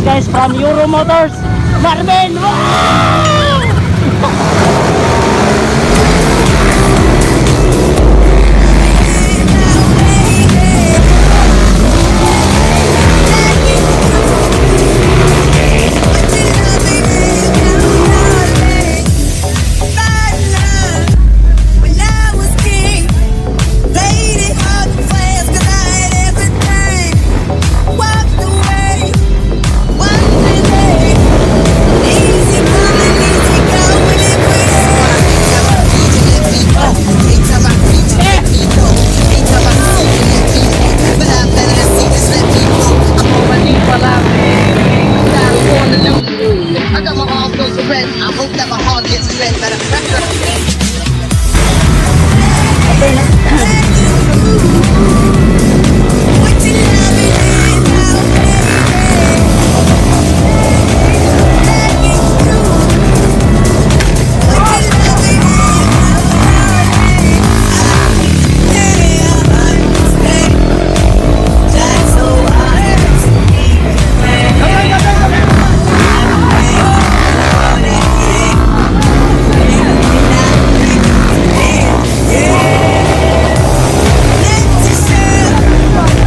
Guys from Euro Motors. Marvin! Wow! When I was king, played it hard and fast 'cause I had everything. Walked away, one day. Easy coming, easy going, it I got my arms close to red. I hope that my heart gets fed. Matter of fact, What you loving now, baby? Let me do. What you loving now, darling? Yeah, I understand. That's so hard to be.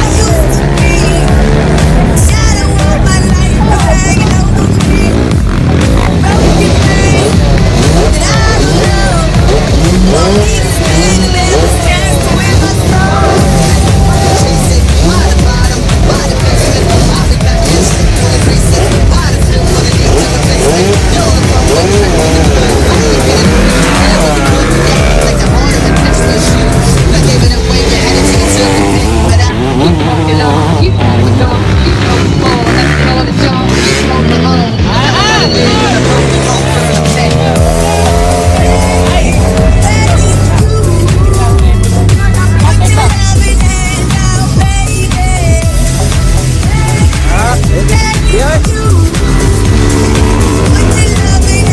I used to be shadow of my life was hanging over me. Broken things that I don't know. Won't even stand and a chance to win my soul. Chasing why the bottom, why the basement? I'll be back in 23 Why the feel for the need to replace me? You're the one with the track with the blood. I ain't getting it. What you put together, like the heart of an extra shoe. Not giving away your energy to compete, but I keep walking on, keep walking on, keep on, that's all the job, keep holding on. I never wanna live in a broken home, feeling upset. Let me do. What you loving now, baby? Let me do. What you loving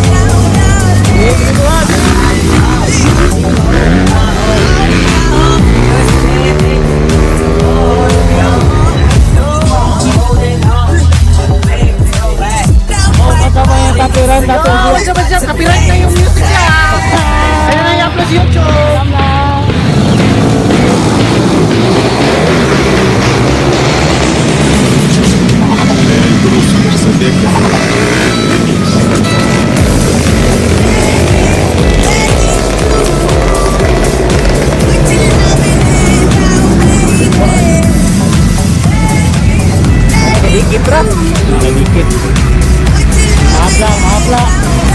now, darling? Kasama yung copyright natin. Oh, what's up, what's up? Copyright na yung music niya. Ayun na i-upload sa YouTube. Elbrus Mirzabekov Remix. What you loving now, baby? Dikit ra. Dikit. What you Mahapla, mahapla.